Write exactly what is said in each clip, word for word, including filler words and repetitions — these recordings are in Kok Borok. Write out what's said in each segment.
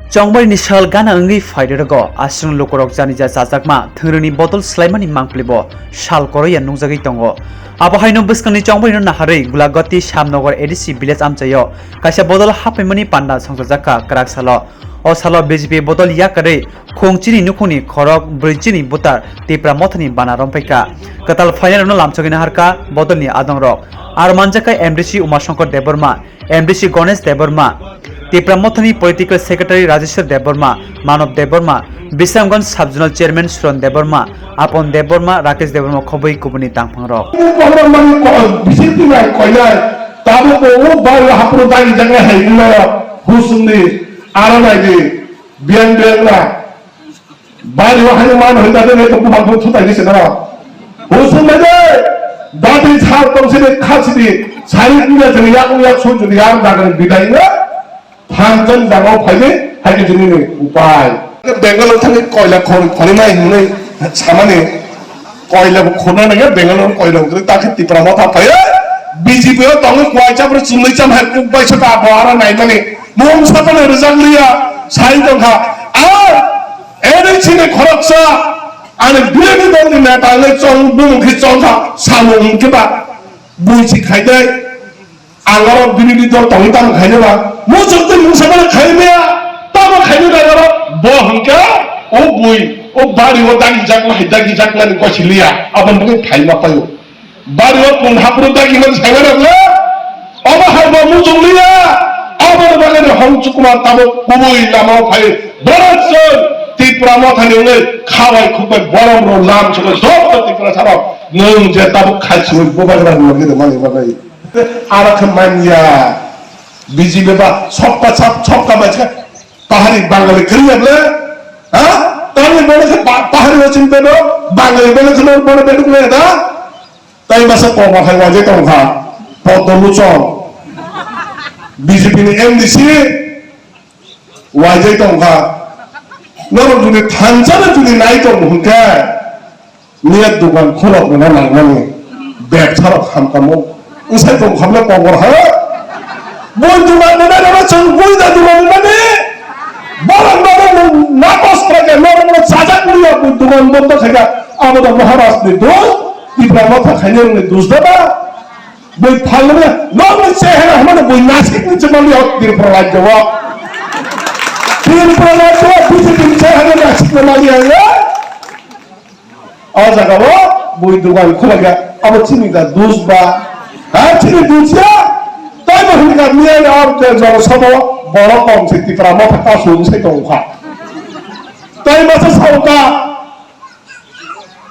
Chongbarini sal gana wngwi phai rwrwgo, aswk lukurok janija chajakma thwngrwngni bodol swlaimani mangpilibo sal koroiya nungjagwi tongo. Abo haino bwskangni chongbarino naharwi Gulagati Shyamnagar A D C village amchaio kaisa bodol haphaimani panda songchajakha kwrak salo. O salo B J P bodol yakarwi khung chini nukhungni khorok brwi chini butar Tipra Mothani bana romphaikha. Kwtal phainairokno lamsogwi naharkha bodolni adongrok. Aro manjakha M D C Umashankar Debbarma, M D C Ganesh Debbarma, Tipra Mothani Political Secretary Rajeshwar Debbarma, Manob Debbarma, Bisramganj Sub-Zonal Chairman Suran Debbarma, Apon Debbarma, Rakesh Debbarma khobwi kubuni tangphangrok. Koinai mani ko-, bising twi nai koinai. Tabuk bo o bai o hapro dagi jaga hai wngmano husungni aro naidi biyang biyang na. Bari o haino mano hoi dade ne to buphang ko thutai ni se daro. Husung naidi dati chal tong sini kha sini sari wngya jani yak wngya sun jani yak dagani bidai wngya. Thangjani jagao phaidi, haikhe chini ni upai. Bangalore thangwi koila khor-, khorwi nai hwnwi samani koila bo khorna nangya, Bangalore koila bo kwrwi, takhe Tipra Motha phaiya, B J P o tongwi kuai chapra chumlwi cham hai kuk bai saka bo aro naimani mung sapani rwjak liya sai tongkha. Ar eri chini khoroksa ani birothi dol ni neta wngwi chong bumung khe chongkha samung hwnkhe ba buichi khaidai. Ang oro birothi dol tongwi tamo khainai ba? Muchuk twi mungsa mano khai maya, tamo khainai ba oro? Bo hwnkhe o bui, o bari o dagijak ma hai dagijak mani gosiliya, aboni bagwi phaima paio. Bari o pun hapro dagi mani saimano le, obo hai bo muchuk liya, aboni bagwi ni Hongchukumar tamo kubui lama o phai, borok chwng Tipra Mothani wngwi khabai khukbai borom rok lam sokoi joto Tipra sarok nwng je tabuk khai soi bubagra ni bagwi rwmani bagwi. Aro khe manya, B J P ba sopta sap, sopta mai khe pahari Bangali kwrwi ya ble? Ha? Tamni bono khe pa-, pahari o chini bedo, Bangali bono khe bono beduk le da? Tai masa kok ma khai wajai tong kha, Poddo Luchon, B J P ni M D C, wajai tong kha. Norok jodi thansa no jodi nai tong hwn khe, Niyat dukan khulok rwna nangmani, bebsa rok ham kamo. Wngsa tong khamle kobor ha. Bui dukan rwna rwna chwng bui da dukan rwmani. Borok no no natos khlai kha, norok no chajak liya bui dukan bondo khai kha. Abo da Maharaj ni dos, Tipra Motha khainai ni dos da ba. Bui phalmani, norok ni chehra hamani bui nasik ni chwng mali hok Tripura rajyo o. Tripura rajyo o B J P ni chehra nasik ni mali hok. O jaga o bui dugan khulaiya, abo chini da dus ba? Ha, chini dus ya? Tai bo hwnka miya ni abo te jora sobo borok kom se Tipra Motha kasu wng sai tong kha. Tai masa sa ka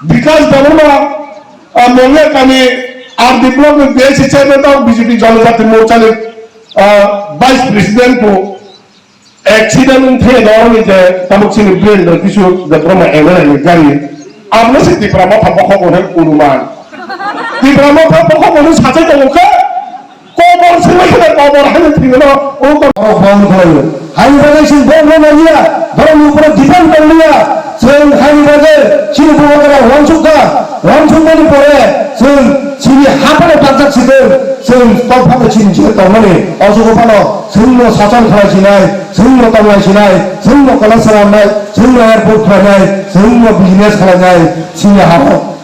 Bikas Debbarma, ah, Mongya kami R D block ni B S C chairman tong B J P Janajati Morcha ni, ah, vice president bo. Accident wng thai norok ni je tabuk chini brain rok kisu je borok ma M L A ni gari. Aboni se Tipra Motha bokhok bo hwn unuman. Tipra Motha bokhok bo hwn sachai tongo khe kobor se bai khe kobor hai thwino o kobor. Borok bond khlaio. Haini bagwi chwng bond khlaiya, borokni upor depend tonglia. Chwng haini bagwi chini bubagra uansukha, uansukmani pore chwng chini haphano tangjak sidwng, chwng tongphano chini je tongmani, o jugo phano chwngno sachal khlai sinai, chwngno tonglai sinai, chwngno kwlasa rwnai, chwngno airport khlainai, chwngno business khlainai, chini hao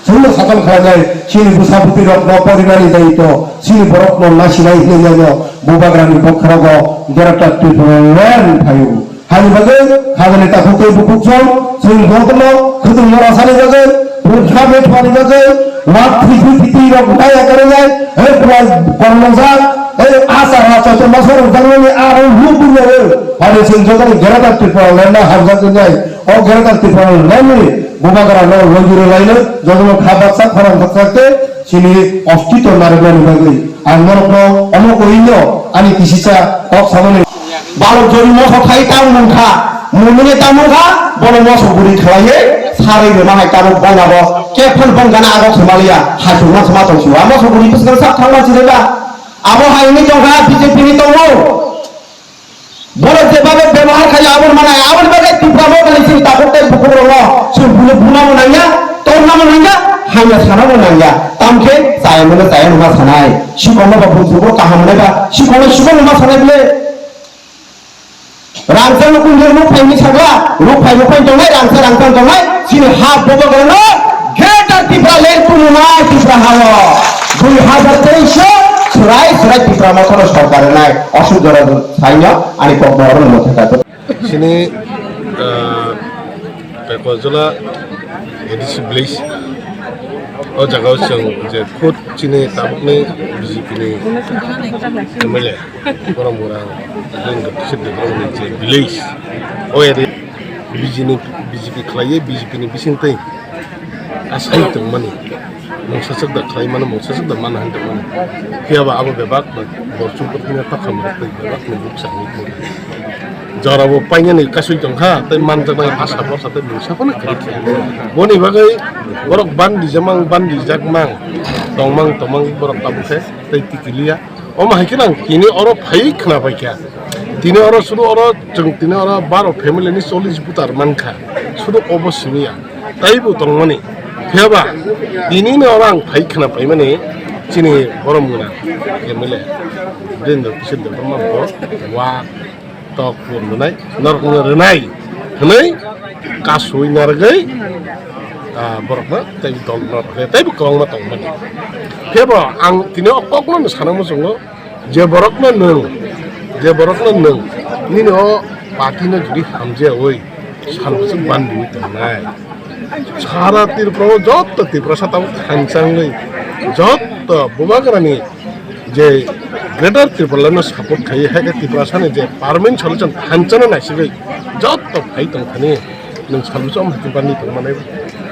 chwngno sachal khlainai, chini bwsa bwtwi rokno porinani daitw, chini borokno nasinai hinwi bubagrani bokhorogo Greater Tripura Land phaio. Hani bagwi khajani takhuk tei bukhuk song, chwng jotono khwtwng norasani bagwi, bwkha bethwani bagwi, wak thwithwi thwithwi rok nai akarwi nai, hei kwlai kormojak, hei asa ha choto masa rok jangnani aro luk bwrwi, hani chwng jotoni Greater Tripura Land no hamjak wngnai, o Greater Tripura Land ni bubagra no longwi rwlaino, jotono kha baksa khorang baksa tei chini ostitw narwknani bagwi ang norokno omo koino ani kisisa kok samani. Balok jori moso thai tang mungkha, mumini tang mungkha, bono moso guri khlaiwi sarwi rwma hai tabuk bongabo kephan bongkana agok se maliya, hachukma se ma tong sio. Moso guri bwskango sak thangma chirwi ba, abo hai wngwi tongkha B J P ni tongo. Borok jebabe bebohar khaio aboni manai, aboni bagwi Tipra Motha ni chini takhuk tei bukhuk rokno chwng buino buna bo nangya, torna bo nangya, hamya sana bo nangya. Tamkhe chaya mano chaya numa sanai, sikokno ba bumsukgo kaham hwnai ba sikokno sikok numa sanai bwle. Rangchak no kunjwk nuk phaini sakla, nuk phai nuk phai tongnai, rangchak rangchak tongnai, chini ha bobo gono Greater Tipraland tumuna Tipra hao. Dui hazar teis o chwrai chwrai Tipra Motha no sorkar rwnai, Ashok Jora saino ani kok no oro no thaka. Chini, ah, Pekojola A D C village. O jaga o chwng je khud chini tabukni B J P ni M L A, borok mura, Debbarma ni je village. O area B J P ni, B J P khlaiwi B J P ni bisingtwi asai tongmani. Mungsa chwk da khlai mano, mungsa chwk da mano hinwi tongmani. Phiya ba abo bebak borok chukut hwnwi ta khamrok tei bebak ni buksa ni tong. Jora bo painani kasui tong kha, tei manjaknai asa borsa tei mungsa phano kwrwi kha. Boni bagwi borok bandi jamang, bandi jakmang, tongmang, tongmang borok tabuk khe tei tikiliya. Omo hai khe nang tini oro phai khna pai kha. Tini oro sudu oro chwng tini oro baro family ni chollish voter man kha. Sudu obo simi ya. Taibo tongmani. Phiya ba tini no oro ang phai khna paimani chini borom gwnang M L A. Birendra Kishore Debbarma bo wa tok rwnai, norok no rwnai hwnwi kasui narwgwi, ah, borok no tei dol norok tei bo kwbangma tongmani. Phiya bo ang tini o kok no sana muchungo. Je borokno nwng, je borokno nwng, nini o party no jodi hamjayawi salbwswk bandiwi tongnai. Sara Tripura o jotto Tiprasa tabuk thanchangwi, jotto bubagrani je Greater Tipraland no support khaiwi, hai khe Tiprasani je permanent solution thanchano naisigwi jotto phai tongthani. Nwng salbwswk omo hai khe bandi tongmanai.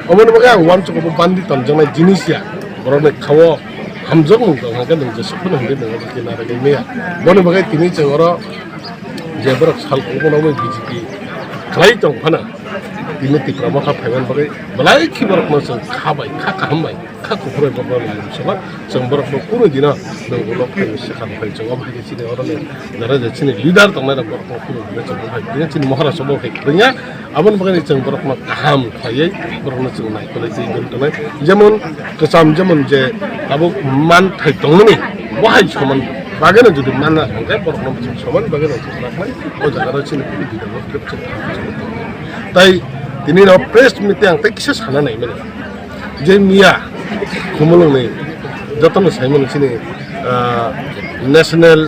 Omoni bagwi ang uansukgo bo bandi tongjaknai jinis ya. Borokni khao hamjakmung tong hwnkhe nwng jesuk phano hwnwi nwng obo khe narwgwi maya. Boni bagwi tini chwng oro je borok sal kubun omo B J P khlai tong phano tini Tipra Motha phaimani bagwi belai khe borokno chwng kha bai, kha kaham bai. Kha kuphurwi borokno laimsokma chwng borokno kunu dino nwng ulo phaio swkang phai chwng obo hai khe chini oroni jara je chini leader tongnai rok borokno kunu dino chwng bo phai khe chini Maharashtra bo phai khe ya aboni bagwi chwng borokno kaham khlaiwi borokno chwng naikolwi twi dori tongnai jemon kwcham jemon je tabuk manthai tongmani bo hai soman bagwino jodi manna hwnkhe borokno chwng soman bagwino chwng nakhlai o jaga rok chini kunu dino bo khe chwng kaham chwng tongmani tai tini rok press meet ang tei kisa sana naimani. Je miya Khumulwngni jotono saimano chini, ah, National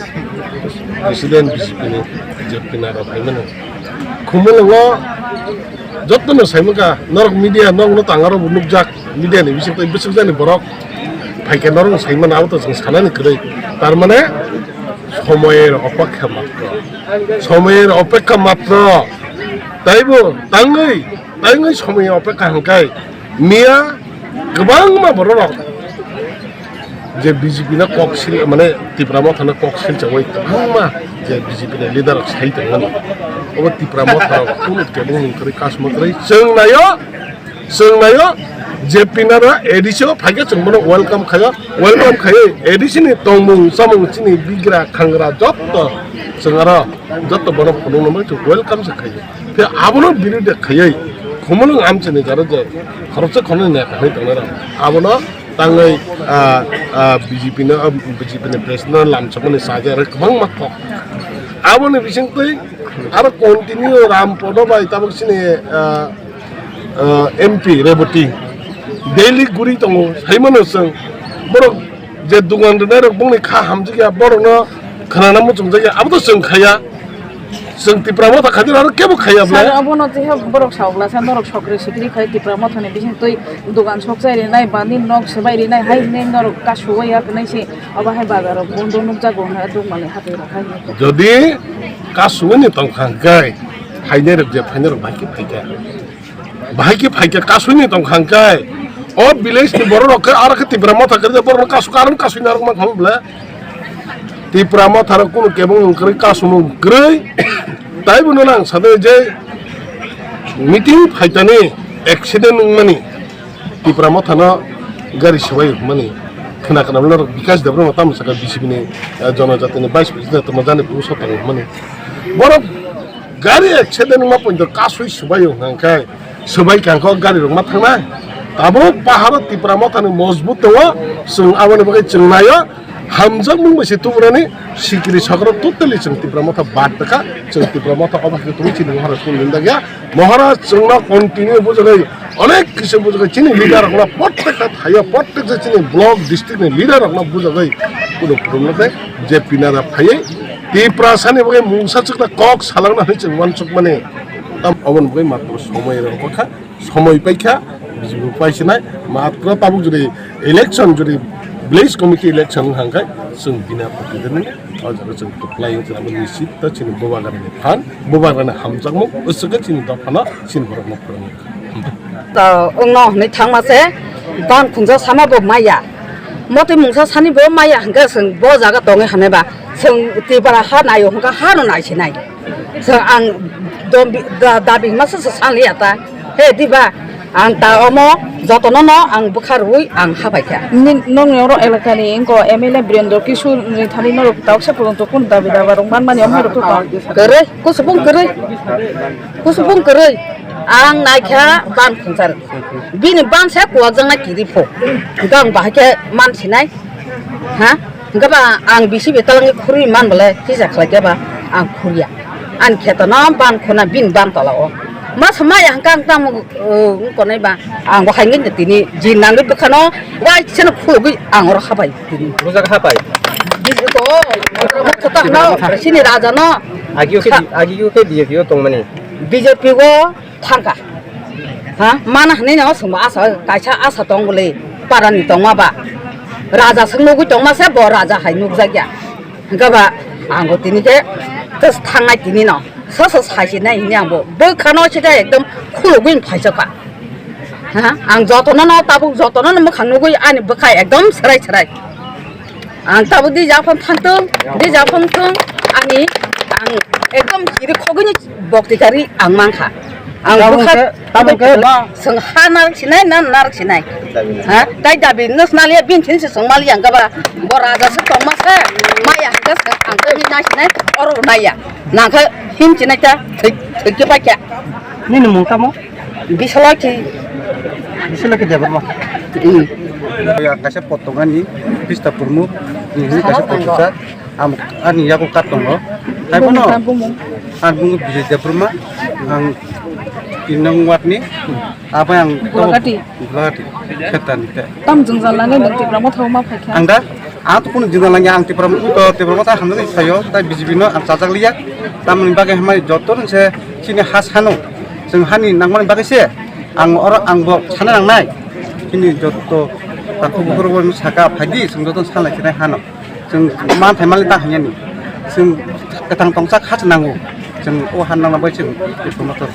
President B J P ni je pinaro phaimano. Khumulwngo jotono saimaka norok media nokno tangaro bo nukjak media ni bisingtwi bwswkjani borok phaikhe norokno saimano abo to chwng sanani kwrwi. Tar mane somoyer opekha matro. Somoyer opekha matro. Taibo tangwi Tangwi somoi opekha hwnkhe miya kwbangma bororok je B J P no kok sil mane Tipra Motha no kok silchawi kwbangma je B J P ni leader rok sai tongmani obo Tipra Motha rok kunu kebeng ni kwrwi kasma kwrwi chwng naio chwng naio je pinaro A D C o phaikhe chwng bono welcome khaio welcome khaiwi A D C ni tongmung chamung chini bigra khangra jotto chwng aro jotto bono phunukno mano chwng welcome se khaio. Khe abono birodha khaiwi Khumulwng amchaini jora je khoroksa khoroknwi neta hai tongnai rok abono tangwi, ah, ah, B J P no, ah, B J P ni president no lamsokmani sajak rok kwbangma kok. Aboni bisingtwi aro continue Ram Podo bai tabuk chini, ah, ah, M P Reboti daily guri tongo saimano chwng borok je dugan rwnai rok bongni kha hamjakya borokno khwnana muchungjak ya abo to chwng khaiya. Chwng Tipra Motha khadir aro kebo khaiya ble. Sir, abono tei borok saugla sa norok sokri sikri khai Tipra Motha ni bising twi dogan sok chai rinai bani nok swbai rinai hai hinwi norok kasu wai ya kwnai se abo hai bazar rok bondo nukjago hwnwi dukmani hatwi rok hai hinwi. Jodi kasu wani tong kha hwnkhe phainai rok je phainai rok bahai khe phaikha. Bahai khe phaikhe kasuni tong kha hwnkhe o village ni borok rok khe aro khe Tipra Motha khe borok no kasu karon kasui narwk mankha ble. Tipra Motha rok kunu kebeng wng kwrwi kasumung kwrwi taibo no nang sade je meeting phaitani accident wngmani Tipra Motha no gari swbai wngmani khna khna norok Bikash Debbarma tamo saka B J P ni, eh, jonojatini vice president tamo jani puso tong wngmani borok Gari accident wngma poito kasui swbai wng kha hwnkhe swbai kangkho gari rok ma thangnai. Tabuk paharo Tipra Mothani mojbut tongo, chwng aboni bagwi chwng naio. Hamjakmung bai se tubunani sikiri sakrok totally chwng Tipra Motha bad kha, chwng Tipra Motha obo khe tubui chini Maharaj kunu dak ya. Maharaj chwngno continue bujagwi onek kisa bujagwi chini leader rokno prottekta thaio, prottek je chini block district ni leader rokno bujagwi kunu problem khe je pinara phaiwi Tiprasani bagwi mungsa chwkna kok salangna hinwi chwng uansukmani. Tam oboni bagwi matro somoi rok kha. Somoi paikha, B J P bo paisinai, matro tabuk jodi election, jodi village committee election wng hangkhe, chwng bina pati dini, o jaga chwng kwplai wng chwng abo nisit ta chini bubagrani phan, bubagrani hamjakmung, uswkhe chini dophano, chini borokno phwrwngwi. Ta wngno hwnwi thangma se, ban khunjo sama bo maya, motwi mungsa sani bo maya hwnkhe chwng bo jaga tongwi hamya ba, chwng Tripura ha naio hwnkha hano naisinai. So ang dombi-, da-, dabi masa sa saliya ta. He diba, ang ta omo jotono no ang bwkha rwi ang habai kha. Ni-, nokni oro elakani wngkha M L A Birendra Kishore ni thani norok tauksa porjonto kun dabi daba rok manmani omo rok to ta. Kwrwi, kusubung kwrwi. Kusubung kwrwi. Ang naikha ban khunchar. Bini ban se kuwak jang na kiri pho. Gang bahai khe man sinai. Ha? Hingke ba ang bisi betalangni khuri man bole kisa khlai khe ba ang khuriya. Ani kheto no ban khuna bin ban tola o. Ma sama ya hingke ang tamo, uh, wngkonai ba ang bo haingin tini jin nangwi bwkhano wai seno khulugwi ang oro habai tini. Bujak habai. Bisi ko, mukto ta hano, sini raja no. Agi o khe, agi o khe B J P o tongmani. B J P o thangkha. Ha, mana hwnwi no chwngbo asa, kaisa asa tong bwle, parani tongma ba. Raja swk nugwi tongma se bo raja hai nukjakya. Hwnkhe ba, ang bo tini khe, just thangnai tini no. Soso saisinai hwnwi ang bo bwkhano se khe ekdom khulugwi phaisokha. Ha, ang jotono no tabuk jotono no mwkhang nugwi ani bwkha ekdom swrai swrai. Ang tabuk di japhang thangtung, di japhang thung, ani ang ekdom kiri khogini bokti kari ang mankha. Ang tabuk bwkha khe, tabuk khe ba. Chwng ha narak sinai, nan narak sinai. Ha? Tai dabi nws nalia bin thin se chwng mali ang kaba. Bo raja se tongma se. Maya hingka se ang tei nai sinai, oro naiya. Nangkha him sinai ta, thik, thik khe pai kha. Nini mung tamo? Bisalaki. Bisalaki Debbarma. Hmm. Ya, kaisa pot tongani, Krista Purmu, ini kaisa pot sa, am, ani yaku kat tongo. Taipono, bumung, bumung. Ang bungo Bijay Debbarma, ang inang watni, apa yang Gulagati. Gulagati, khetani te. Tam jungjalani nang Tipra Motha ma phaikha. Ang da, Ang to kunu jwng langya, ang Tipra Motha, Tipra Motha hamjaknai phaio, tai B J P no ang chajak liya. Tamoni bagwi hamai joto se chini ha sano, chwng hani nangmani bagwi se ang oro ang bo sana nangnai. Chini joto takhu bukhuru bo saka phaidi, chwng joto salai khe hano. Chwng man thai mali ta hanyani. Chwng kwthang tongsa kha se nango. Chwng o han nangna bai chwng Tipra Motha.